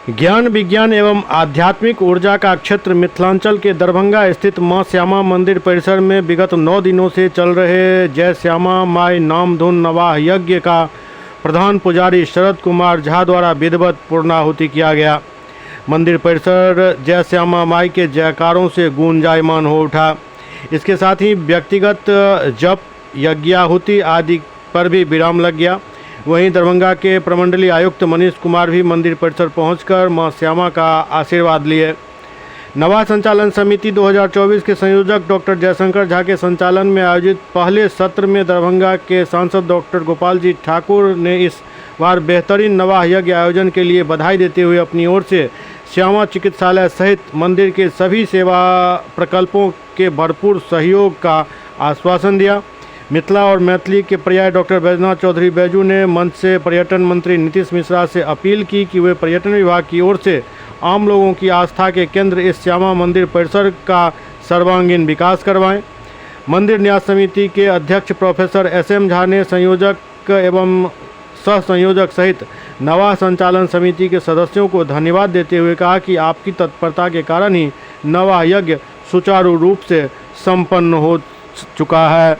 ज्ञान विज्ञान एवं आध्यात्मिक ऊर्जा का क्षेत्र मिथिलांचल के दरभंगा स्थित मां श्यामा मंदिर परिसर में विगत 9 दिनों से चल रहे जय श्यामा माई नामधुन नवाह यज्ञ का प्रधान पुजारी शरद कुमार झा द्वारा विधिवत पूर्णाहुति किया गया। मंदिर परिसर जय श्यामा माई के जयकारों से गूंजायमान हो उठा। इसके साथ ही व्यक्तिगत जप, यज्ञाहुति आदि पर भी विराम लग गया। वहीं दरभंगा के प्रमंडलीय आयुक्त मनीष कुमार भी मंदिर परिसर पहुंचकर मां श्यामा का आशीर्वाद लिए। नवाह संचालन समिति 2024 के संयोजक डॉक्टर जयशंकर झा के संचालन में आयोजित पहले सत्र में दरभंगा के सांसद डॉक्टर गोपाल जी ठाकुर ने इस बार बेहतरीन नवाह यज्ञ आयोजन के लिए बधाई देते हुए अपनी ओर से श्यामा चिकित्सालय सहित मंदिर के सभी सेवा प्रकल्पों के भरपूर सहयोग का आश्वासन दिया। मिथिला और मैथिली के पर्याय डॉक्टर बैजनाथ चौधरी बैजू ने मंच से पर्यटन मंत्री नीतीश मिश्रा से अपील की कि वे पर्यटन विभाग की ओर से आम लोगों की आस्था के केंद्र इस श्यामा मंदिर परिसर का सर्वांगीण विकास करवाएं। मंदिर न्यास समिति के अध्यक्ष प्रोफेसर एस एम झा ने संयोजक एवं सह संयोजक सहित नवाह संचालन समिति के सदस्यों को धन्यवाद देते हुए कहा कि आपकी तत्परता के कारण ही नवाह यज्ञ सुचारू रूप से संपन्न हो चुका है।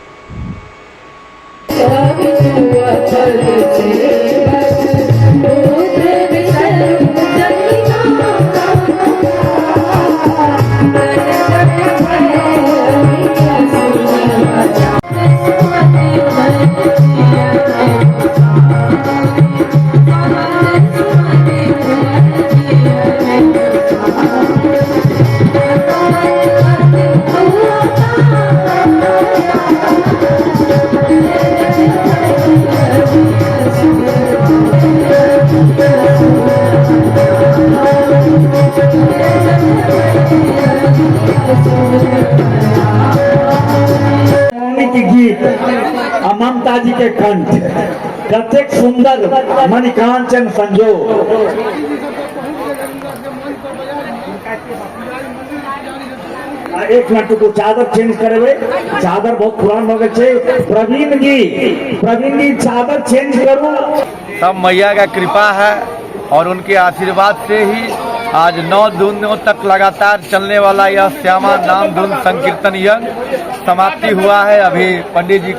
के गीत आ ममता जी के कंठ कतेक सुंदर मणिकांचन संजोग। एक मिनट रुकू, चादर चेंज करेबै, चादर बहुत पुरान भऽ गेल छै। प्रवीण जी, प्रवीण जी चादर चेंज करू। सब मैया का कृपा है और उनके आशीर्वाद से ही आज 9 दिनों तक लगातार चलने वाला यह श्यामा नाम धुन संकीर्तन यज्ञ समाप्ति हुआ है। अभी पंडित जी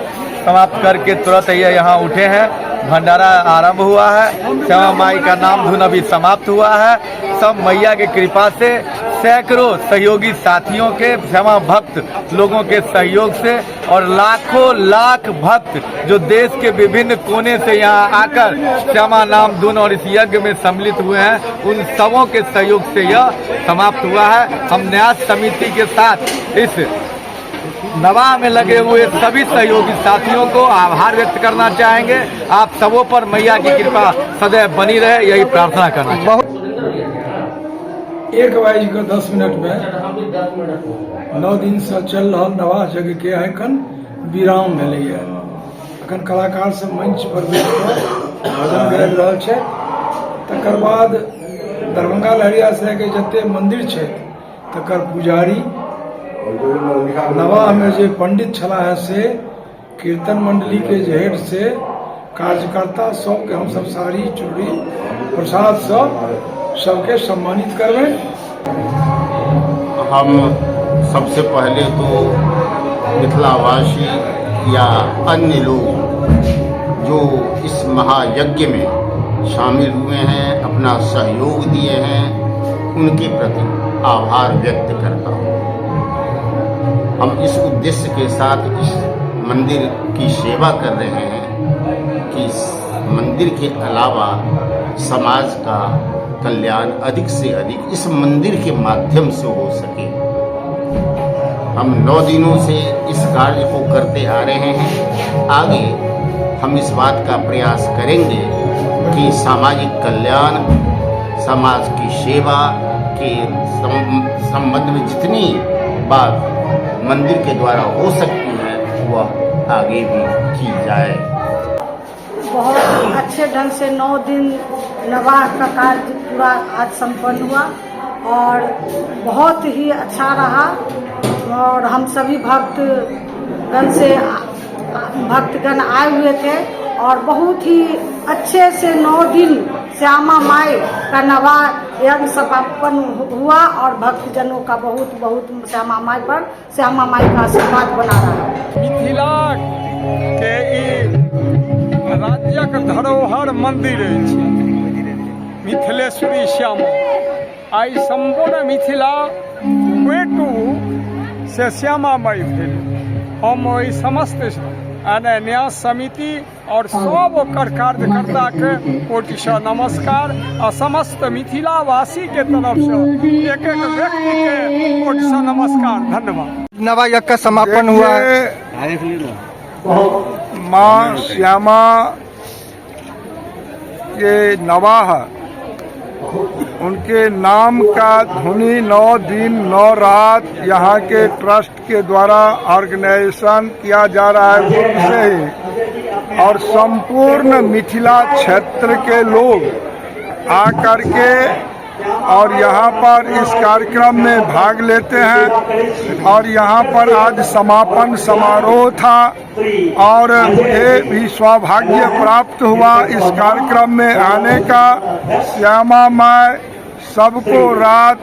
समाप्त करके तुरंत ये यहाँ उठे हैं, भंडारा आरंभ हुआ है, श्यामा माई का नाम धुन अभी समाप्त हुआ है। सब मैया के कृपा से सैकड़ों सहयोगी साथियों के, श्यामा भक्त लोगों के सहयोग से और लाखों लाख भक्त जो देश के विभिन्न कोने से यहाँ आकर श्यामा नाम धुन और इस यज्ञ में सम्मिलित हुए हैं, उन सबों के सहयोग से यह समाप्त हुआ है। हम न्यास समिति के साथ इस नवाह में लगे हुए सभी सहयोगी साथियों को आभार व्यक्त करना चाहेंगे। आप सबों पर मैया की कृपा सदैव बनी रहे, यही प्रार्थना करना चाहेंगे। एक बाजि कऽ 10 मिनट में 9 दिन से चल रहल नवाह यज्ञ के एखन विराम भेलैए। एखन कलाकार सब मंच पर बैठ कऽ भजन गाबि रहल छै। तकर बाद दरभंगा लहरियासराय के जते मंदिर छै तकर पुजारी, नवाह में जे पंडित छलाह है से, कीर्तन मंडली के जे हेड से, कार्यकर्ता सबके हमसब साड़ी चूड़ी प्रसाद सब सबके सम्मानित करबै। हम सबसे पहले तो मिथिलावासी या अन्य लोग जो इस महायज्ञ में शामिल हुए हैं, अपना सहयोग दिए हैं, उनके प्रति आभार व्यक्त करता हूँ। हम इस उद्देश्य के साथ इस मंदिर की सेवा कर रहे हैं कि इस मंदिर के अलावा समाज का कल्याण अधिक से अधिक इस मंदिर के माध्यम से हो सके। हम 9 दिनों से इस कार्य को करते आ रहे हैं। आगे हम इस बात का प्रयास करेंगे कि सामाजिक कल्याण, समाज की सेवा के संबंध में जितनी बात मंदिर के द्वारा हो सकती है वह आगे भी की जाए। बहुत अच्छे ढंग से 9 दिन नवाह का कार्य पूरा आज संपन्न हुआ और बहुत ही अच्छा रहा और हम सभी भक्तगण आए हुए थे और बहुत ही अच्छे से 9 दिन श्यामा माई का नवाह यज्ञ समापन हुआ और भक्तजनों का बहुत बहुत श्यामा माई पर श्यामा माई का आशीर्वाद बना रहा। मिथिला के ई राज्यक धरोहर मंदिर अछि मिथिलेश्वरी श्यामा। आइ सम्पूर्ण मिथिला पेटू से श्यामा माई भेल। हम ओहि समस्त न्यास समिति और सब ओकर कार्यकर्ता के कोटिशः नमस्कार आ समस्त मिथिलावासी के तरफ से एक एक व्यक्ति के कोटिशः नमस्कार, धन्यवाद। नवा यज्ञ का समापन हुआ है। माँ श्यामा के नवाह, उनके नाम का धुनी 9 दिन 9 रात यहाँ के ट्रस्ट के द्वारा ऑर्गेनाइजेशन किया जा रहा है पूर्व से ही और संपूर्ण मिथिला क्षेत्र के लोग आकर के और यहाँ पर इस कार्यक्रम में भाग लेते हैं और यहाँ पर आज समापन समारोह था और मुझे भी सौभाग्य प्राप्त हुआ इस कार्यक्रम में आने का। श्यामा माई सबको रात